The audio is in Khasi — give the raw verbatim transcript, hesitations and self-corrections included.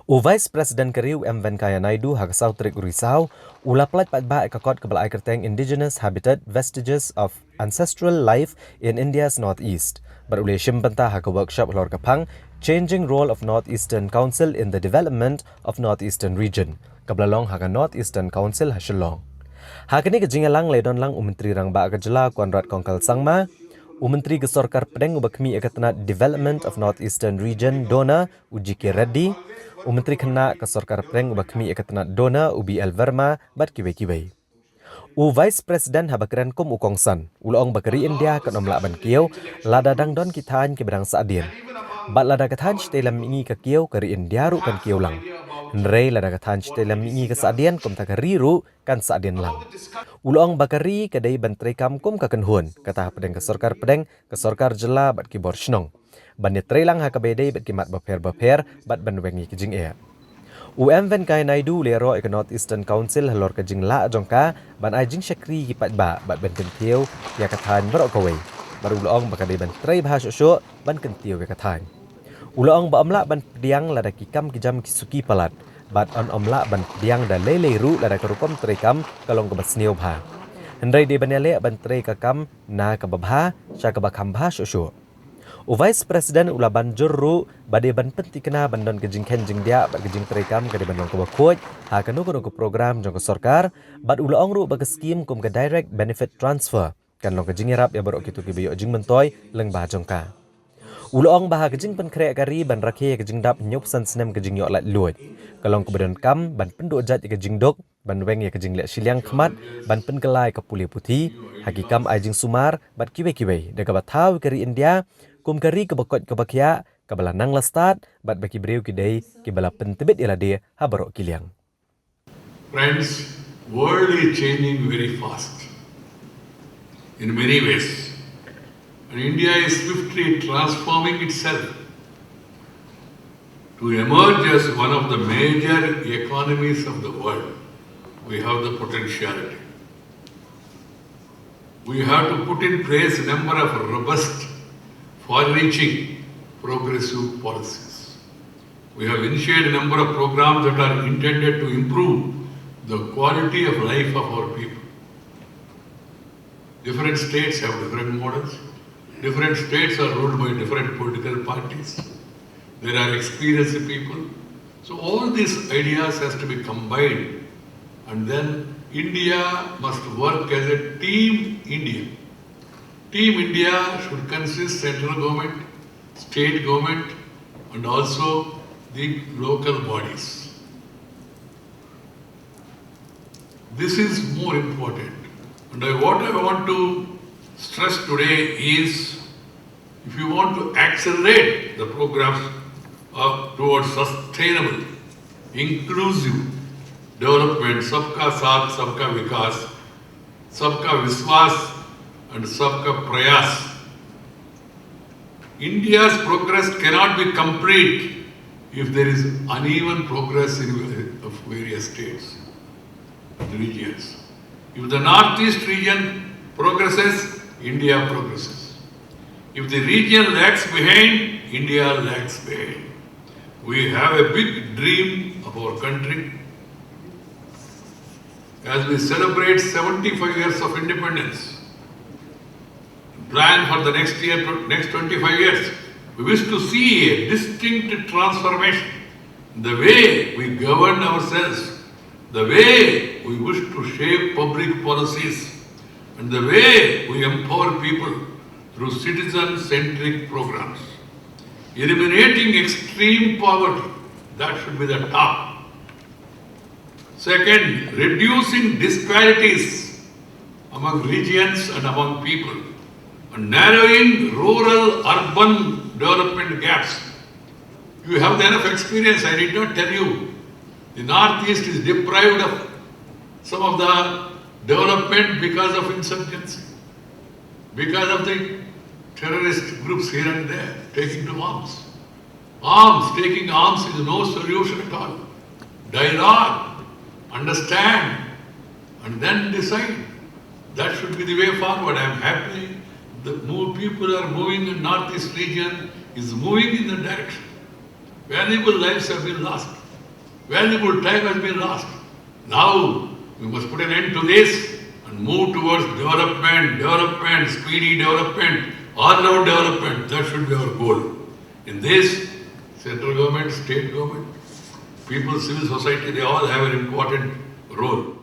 U Vice President ka ri u M Venkaiah Naidu ha ka saw tarik u Risaw u la pynlait paidbah ïa ka kot kaba la ai kyrteng Indigenous Habitat: Vestiges of Ancestral Life in India's Northeast bad u la shim bynta ha ka workshop halor ka phang Changing Role of North Eastern Council in the Development of North Eastern Region kaba la long ha ka North Eastern Council ha Shillong. Ha kane ka jingïalang la ïadon lang u Myntri Rangbah ka jylla Conrad Kongkal Sangma, u Myntri ka Sorkar Pdeng uba khmih ïa ka tnat Development of North Eastern Region, DoNER, u G K Reddy, u Myntri Khynnah ka Sorkar Pdeng uba khmih ïa ka tnat DoNER, u B L Verma, bad kiwei kiwei. U Vice President haba kren kum u kongsan u la ong ba ka ri India kan ym lah ban kiew lada dang don ki thaiñ kiba dang sahdien. Bad lada ka thaiñ shatei lam mihngi ka kiew, ka ri India ruh kan kiew lang. Hynrei lada ka thaiñ shatei lam mihngi ka sahdien, kumta ka ri ruh kan sahdien lang. U la ong ba ka ri ka dei ban treikam kum ka kynhun, kata hapdeng ka Sorkar Pdeng, ka Sorkar Jylla bad ki bor shnong, ban ïatrei lang ha kaba ïadei bad ki mat bapher bapher bad ban weng ïa ki jingeh. U M Venkaiah Naidu u la ïaroh ïa ka North Eastern Council halor ka jinglah jong ka ban ai jingshakri ïa ki paidbah bad ban kyntiew ïa ka thaiñ baroh kawei. Bad u la ong ba ka dei ban trei bha shuh shuh ban kyntiew ïa ka thaiñ. U la ong ba ym lah ban pdiang lada ki kam ki jam ki suki palat bad yn ym lah ban pdiang da lei lei ruh lada ka rukom treikam ka long kaba sniew bha. Hynrei dei ban ïaleh ban trei ka kam na kaba bha sha kaba kham bha shuh shuh. U Vice President u la ban jur ruh ba dei ban pynthikna ban don ka jingkheiñ jingdiah bad ka jingtreikam ka dei ban long kaba khuid ha kano kano ka program jong ka sorkar, bad u la ong ruh ba ka skim kum ka Direct Benefit Transfer kan long ka jingïarap ïa baroh kito kiba ïoh jingmyntoi lyngba jong ka. U la ong ba ha ka jingpynkhreh ka ri ban rakhe ïa ka jingdap hynñiewphew san snem ka jingïoh laitluid, ka long kaba donkam ban pynduh jait ïa ka jingduk, ban weng ïa ka jingleh shiliang khmat, ban pynkylla ïa ka pule puthi ha ki kam ai jingsumar bad kiwei kiwei, da kaba thaw ïa ka ri India kum ka ri kaba koit kaba khiah, kaba la nang la stad bad ba ki briew ki dei kiba la pyntbit ïa lade ha baroh ki liang. Friends, world is changing very fast in many ways, and India is swiftly transforming itself to emerge as one of the major economies of the world. We have the potentiality. We have to put in place a number of robust, far-reaching, progressive policies. We have initiated a number of programs that are intended to improve the quality of life of our people. Different states have different models. Different states are ruled by different political parties. There are experienced people. So all these ideas has to be combined, and then India must work as a team India. Team India should consist central government, state government, and also the local bodies. This is more important. And I, what I want to stress today is, if you want to accelerate the programs of, towards sustainable, inclusive development, Sabka Saath, Sabka Vikas, Sabka Vishwas, and Sabka Prayas, India's progress cannot be complete if there is uneven progress in various states and regions. If the Northeast region progresses, India progresses. If the region lags behind, India lags behind. We have a big dream of our country. As we celebrate seventy-five years of independence, plan for the next year, next twenty-five years, we wish to see a distinct transformation in the way we govern ourselves, the way we wish to shape public policies, and the way we empower people through citizen-centric programs. Eliminating extreme poverty, that should be the top. Second, reducing disparities among regions and among people, and narrowing rural-urban development gaps. You have enough experience, I need not tell you. The Northeast is deprived of some of the development because of insurgency, because of the terrorist groups here and there taking to arms. Arms, taking arms is no solution at all. Dialogue, understand, and then decide. That should be the way forward. I am happy the more people are moving, and Northeast region is moving in that direction. Valuable lives have been lost. Valuable time has been lost. Now we must put an end to this and move towards development, development, speedy development, all round development. That should be our goal. In this, central government, state government, people, civil society, they all have an important role.